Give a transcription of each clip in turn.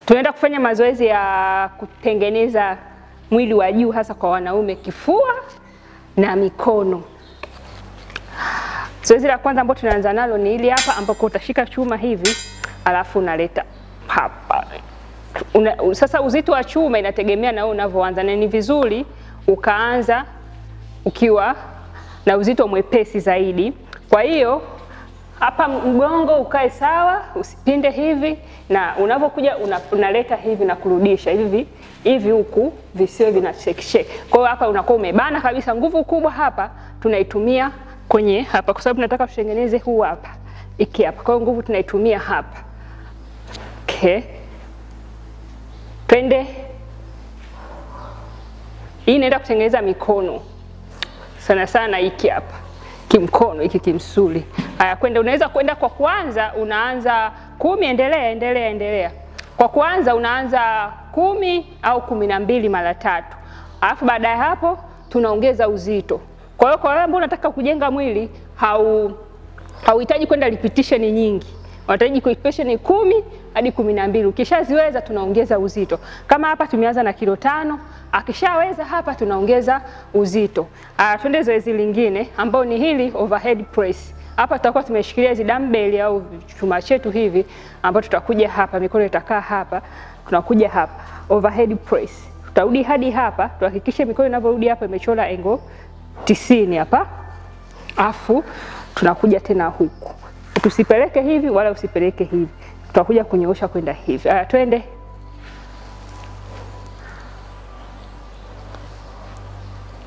Tunaenda kufanya mazoezi ya kutengeneza mwili wa juu hasa kwa wanaume, kifua na mikono. Zoezi la kwanza ambalo tunaanza nalo ni hili hapa, ambapo utashika chuma hivi alafu unaleta hapa. Sasa uzito wa chuma inategemea na wewe unavyoanza, na ni vizuri ukaanza ukiwa na uzito mwepesi zaidi. Kwa hiyo hapa mgongo ukae sawa, usipinde hivi, na unapokuja unaleta hivi na kurudisha hivi hivi huku visiwe vina shake shake. Kwa hiyo hapa unakuwa umebana kabisa. Nguvu kubwa hapa tunaitumia kwenye hapa, kwa sababu tunataka tutengeneze huu hapa, iki hapa. Kwa hiyo nguvu tunaitumia hapa. Okay. Twende. Hii inaenda kutengeneza mikono. Sana sana iki hapa. Kimkono, iki kimsuli. Haya, kwenda, unaweza kwenda kwa kuanza, unaanza 10, endelea endelea endelea. Kwa kuanza unaanza 10 au 12 mara 3. Alafu baada ya hapo tunaongeza uzito. Kwa hiyo kwa wewe ambao unataka kujenga mwili hauhitaji kwenda repetition nyingi. Unahitaji repetition 10 hadi 12. Ukishaziweza tunaongeza uzito. Kama hapa tumeanza na kilo 5, akishaweza hapa tunaongeza uzito. Twende zoezi lingine ambao ni hili overhead press. Hapa tutakuwa tumeshikilia hizi dumbbell au chuma chetu hivi, ambapo tutakuja hapa, mikono itakaa hapa, tunakuja hapa overhead press. Tutarudi hadi hapa, tuhakikishe mikono inaporudi hapa imechora angle 90 hapa. Afu tunakuja tena huku. Tusipeleke hivi wala usipeleke hivi. Tutakuja kunyoosha kwenda hivi. Haya, twende.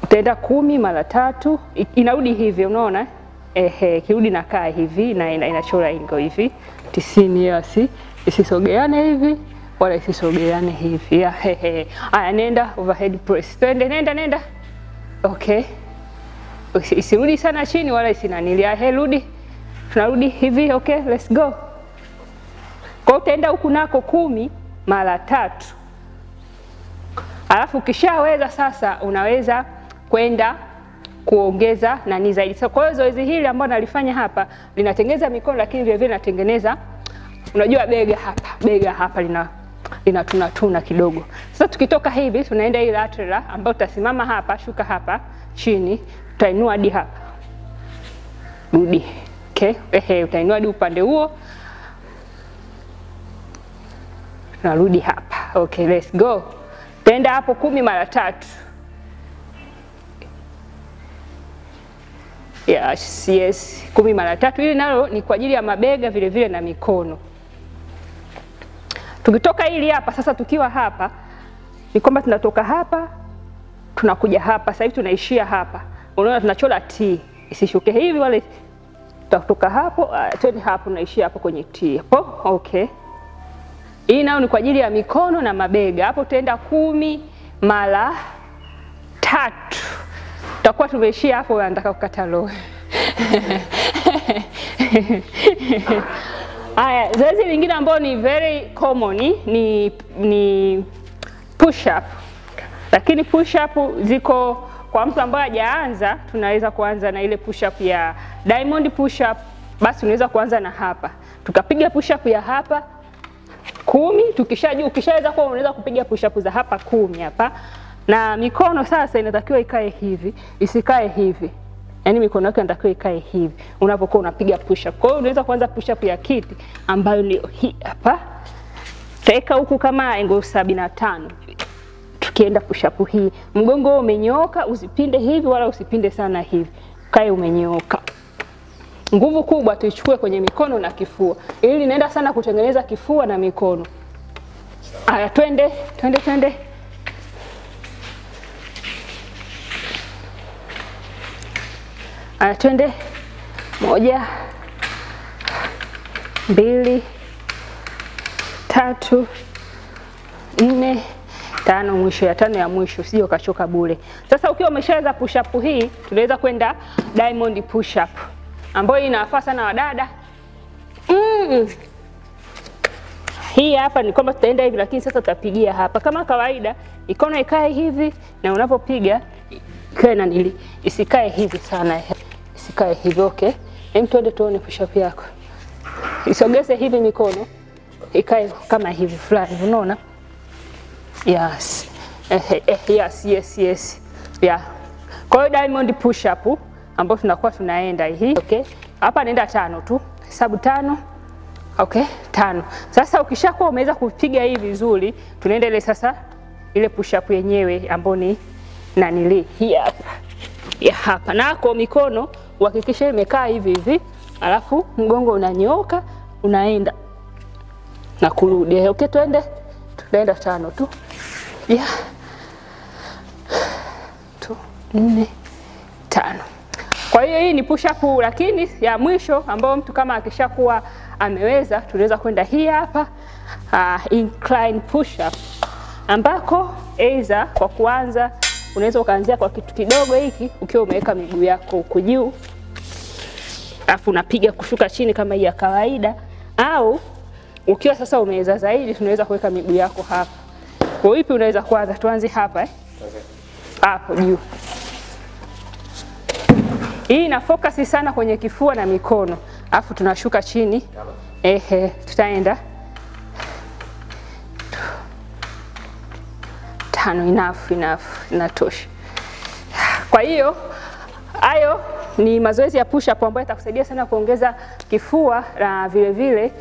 Utaenda 10 mara 3, inarudi hivi, unaona? Ehe, kirudi nakaa hivi na inachora angle hivi 90, yasi isisogeane hivi wala isisogeane hivi. Ya, hehe. Haya, nenda overhead press. Twende, nenda nenda. Okay. Isirudi sana chini wala isinanilia. He, rudi. Tunarudi hivi, okay, let's go. Kwa utaenda huku nako 10 mara 3. Alafu ukishaweza sasa unaweza kwenda kuongeza nani zaidi. So kwa hiyo zoezi hili ambalo nalifanya hapa linatengeneza mikono, lakini vile vile linatengeneza, unajua, bega hapa. Bega hapa lina tuna tuna kidogo. Sasa tukitoka hivi tunaenda hii lateral ambayo tutasimama hapa, shuka hapa chini, tutainua hadi hapa. Rudi. Okay, ehe, utainua hadi upande huo. Tunarudi hapa. Okay, let's go. Tenda hapo 10 mara 3. Yes, yes, 10 mara 3. Hili nalo ni kwa ajili ya mabega vile vile na mikono. Tukitoka hili hapa sasa, tukiwa hapa ni kwamba tunatoka hapa tunakuja hapa. Sasa hivi tunaishia hapa. Unaona tunachora T. Isishuke hivi wala tutatoka hapo, twende hapo, tunaishia hapo kwenye T. Hapo, okay. Hii nayo ni kwa ajili ya mikono na mabega. Hapo tutaenda 10 mara 3. Tutakuwa tumeishia hapo, nataka kukata roho. Haya, zoezi lingine ambalo ni very common ni push up. Lakini push up ziko kwa mtu ambaye hajaanza, tunaweza kuanza na ile push up ya diamond push up. Basi unaweza kuanza na hapa. Tukapiga push up ya hapa 10, tukishajua ukishaweza kwa unaweza kupiga push up za hapa 10 hapa. Na mikono sasa inatakiwa ikae hivi, isikae hivi. Yaani mikono yako inatakiwa ikae hivi unapokuwa unapiga push up. Kwa hiyo unaweza kuanza push up ya kiti ambayo ni hii hapa. Taweka huku kama angle 75. Tukienda push up hii, mgongo umenyooka, usipinde hivi wala usipinde sana hivi. Kae umenyooka. Nguvu kubwa tuichukue kwenye mikono na kifua. Ili inaenda sana kutengeneza kifua na mikono. Haya, twende, twende twende. Haya, twende. 1 2 3 4 5, mwisho ya 5 ya mwisho, usije ukachoka bure. Sasa ukiwa umeshaweza push up hii, tunaweza kwenda diamond push up ambayo inafaa sana wadada. Hii hapa ni kwamba tutaenda hivi, lakini sasa tutapigia hapa kama kawaida. Mikono ikae hivi, na unapopiga ikae na nili, isikae hivi sana, isikae hivi. Okay, hem, twende tuone push up yako. Isogeze hivi mikono. ikae kama hivi fulani, unaona? Yes. Yes, yes, yes. Yeah. Kwa hiyo diamond push up ambayo tunakuwa tunaenda hii. Okay. Hapa naenda 5 tu. Hesabu 5. Okay, 5. Sasa ukishakuwa umeweza kupiga hii vizuri, tunaenda ile sasa ile push up yenyewe ambayo ni nanili hii hapa. Ya hapa. Nako mikono uhakikishe imekaa hivi hivi, alafu mgongo unanyooka, unaenda na kurudi. Okay, twende. Tunaenda 5 tu. Yeah. 2 4 5. Kwa hiyo hii ni push up, lakini ya mwisho ambayo mtu kama akishakuwa ameweza, tunaweza kwenda hii hapa incline push up, ambako either kwa kuanza unaweza ukaanzia kwa kitu kidogo hiki ukiwa umeweka miguu yako huku juu, alafu unapiga kushuka chini kama hii ya kawaida, au ukiwa sasa umeweza zaidi tunaweza kuweka miguu yako hapa. Kwa ipi unaweza kuanza? Tuanze hapa eh? Hapo juu. Hii ina focus sana kwenye kifua na mikono. Alafu tunashuka chini. Ehe, tutaenda 5. Enough, enough, inatosha. Kwa hiyo hayo ni mazoezi ya push up ambayo yatakusaidia sana kuongeza kifua na vile vile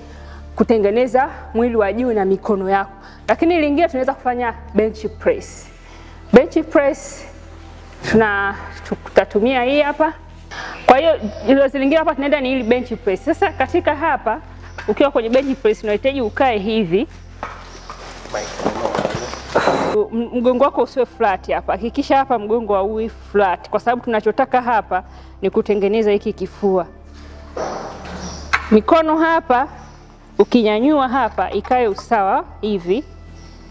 kutengeneza mwili wa juu na mikono yako. Lakini lingine tunaweza kufanya bench press. Bench press tutatumia hii hapa. Kwa hiyo zoezi lingine hapa tunaenda ni hili bench press. Sasa katika hapa ukiwa kwenye bench press unahitaji ukae hivi. Mgongo wako usiwe flat hapa. Hakikisha hapa mgongo hauwi flat, kwa sababu tunachotaka hapa ni kutengeneza hiki kifua. Mikono hapa ukinyanyua hapa ikae usawa hivi.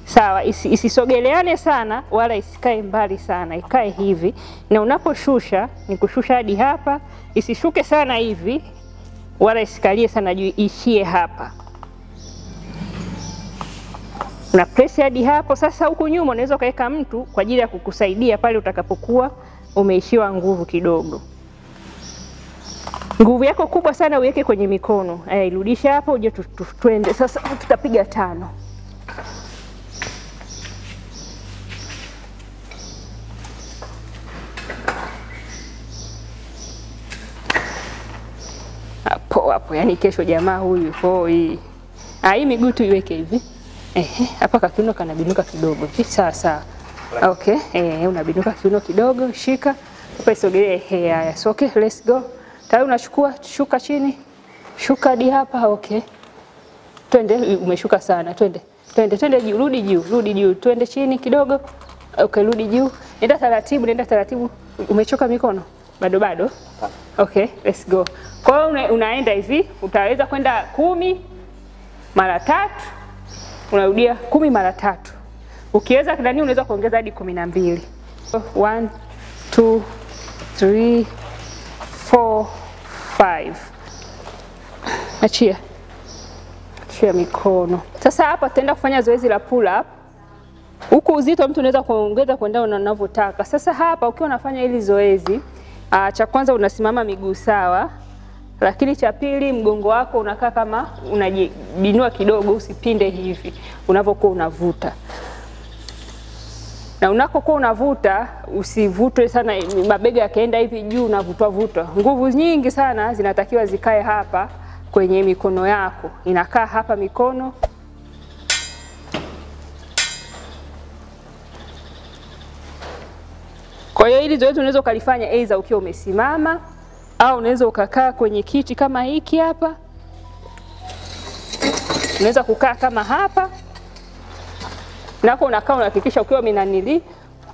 Sawa, isisogeleane sana wala isikae mbali sana, ikae hivi. Na unaposhusha ni kushusha hadi hapa, isishuke sana hivi wala isikalie sana juu, ishie hapa. Una press hadi hapo. Sasa huku nyuma unaweza ukaweka mtu kwa ajili ya kukusaidia pale utakapokuwa umeishiwa nguvu kidogo. Nguvu yako kubwa sana uweke kwenye mikono. Irudisha hapo uje twende. Sasa tutapiga 5. Hapo hapo, yani kesho jamaa huyu hoi. Hii miguu tu iweke hivi. Ehe, hapa kakiuno kanabinuka kidogo. Sawa sawa. Okay, unabinuka kiuno kidogo, shika. Hapa isogelee. Ehe, haya. So okay, let's go. Tayari unachukua, shuka chini. Shuka hadi hapa, okay. Twende, umeshuka sana. Twende. Twende, twende juu, rudi juu, rudi juu. Twende chini kidogo. Okay, rudi juu. Nenda taratibu, nenda taratibu. Umechoka mikono? Bado bado. Okay, let's go. Kwa hiyo unaenda hivi, utaweza kwenda 10 mara 3. Unarudia 10 mara 3. Ukiweza ndani unaweza kuongeza hadi 12. 1 2 3 4 5. Achia. Achia mikono. Sasa hapa tutaenda kufanya zoezi la pull up. Huku uzito mtu unaweza kuongeza kwenda unavyotaka. Sasa hapa ukiwa unafanya hili zoezi, cha kwanza unasimama miguu sawa. Lakini cha pili mgongo wako unakaa kama unajibinua kidogo, usipinde hivi unapokuwa unavuta. Na unapokuwa unavuta usivutwe sana, mabega yakaenda hivi juu unavutwa vutwa. Nguvu nyingi sana zinatakiwa zikae hapa kwenye mikono yako. Inakaa hapa mikono. Kwa hiyo hili zoezi unaweza ukalifanya aidha ukiwa umesimama au unaweza ukakaa kwenye kiti kama hiki hapa. Unaweza kukaa kama hapa. Nako unakaa unahakikisha ukiwa minanili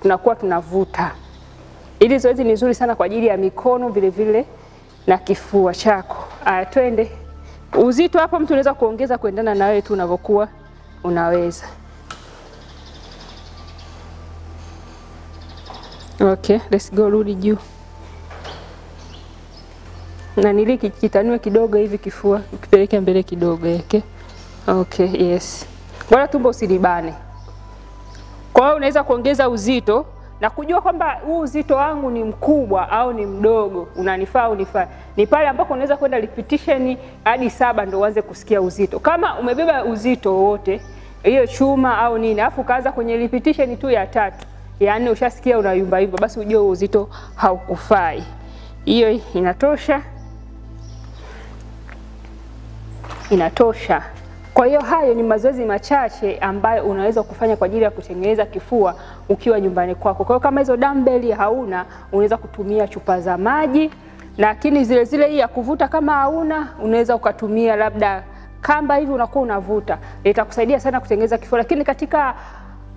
tunakuwa tunavuta. Hili zoezi ni nzuri sana kwa ajili ya mikono vile vile na kifua chako. Aya, twende. Uzito hapo mtu unaweza kuongeza kuendana na wewe tu unavyokuwa unaweza. Okay, let's go, rudi juu. Na niliki kitanue kidogo hivi kifua, ukipeleke mbele kidogo, okay? Okay, yes. Wala tumbo usilibane. Kwa hiyo unaweza kuongeza uzito na kujua kwamba huu uzito wangu ni mkubwa au ni mdogo, unanifaa unifaa. Ni pale ambapo unaweza kwenda repetition hadi 7 ndio uanze kusikia uzito. Kama umebeba uzito wote, hiyo chuma au nini, alafu kaanza kwenye repetition tu ya 3, yaani ushasikia unayumba yumba, basi ujue uzito haukufai. Hiyo inatosha. Inatosha. Kwa hiyo hayo ni mazoezi machache ambayo unaweza kufanya kwa ajili ya kutengeneza kifua ukiwa nyumbani kwako. Kwa hiyo kama hizo dumbbell hauna, unaweza kutumia chupa za maji, lakini zile zile hii ya kuvuta kama hauna, unaweza ukatumia labda kamba hivi unakuwa unavuta. Itakusaidia sana kutengeneza kifua. Lakini katika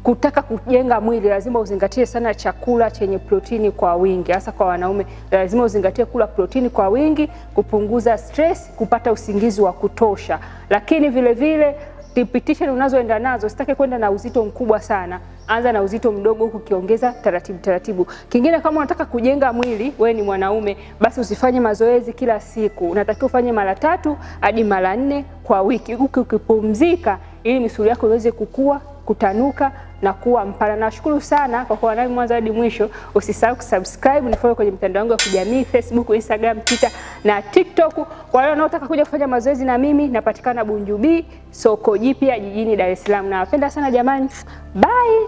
kutaka kujenga mwili lazima uzingatie sana chakula chenye protini kwa wingi. Hasa kwa wanaume lazima uzingatie kula protini kwa wingi, kupunguza stress, kupata usingizi wa kutosha. Lakini vile vile repetition unazoenda nazo, usitake kwenda na uzito mkubwa sana. Anza na uzito mdogo huku ukiongeza taratibu taratibu. Kingine, kama unataka kujenga mwili, we ni mwanaume, basi usifanye mazoezi kila siku. Unatakiwa ufanye mara 3 hadi mara 4 kwa wiki, huku ukipumzika ili misuli yako iweze kukua, kutanuka na kuwa mpana. Nashukuru sana kwa kuwa nami mwanzo hadi mwisho. Usisahau kusubscribe, nifollow kwenye mitandao yangu ya kijamii Facebook, Instagram, Twitter na TikTok. Kwa wale wanaotaka kuja kufanya mazoezi na mimi, napatikana Bunju B, soko jipya jijini Dar es Salaam. Nawapenda sana jamani. Bye.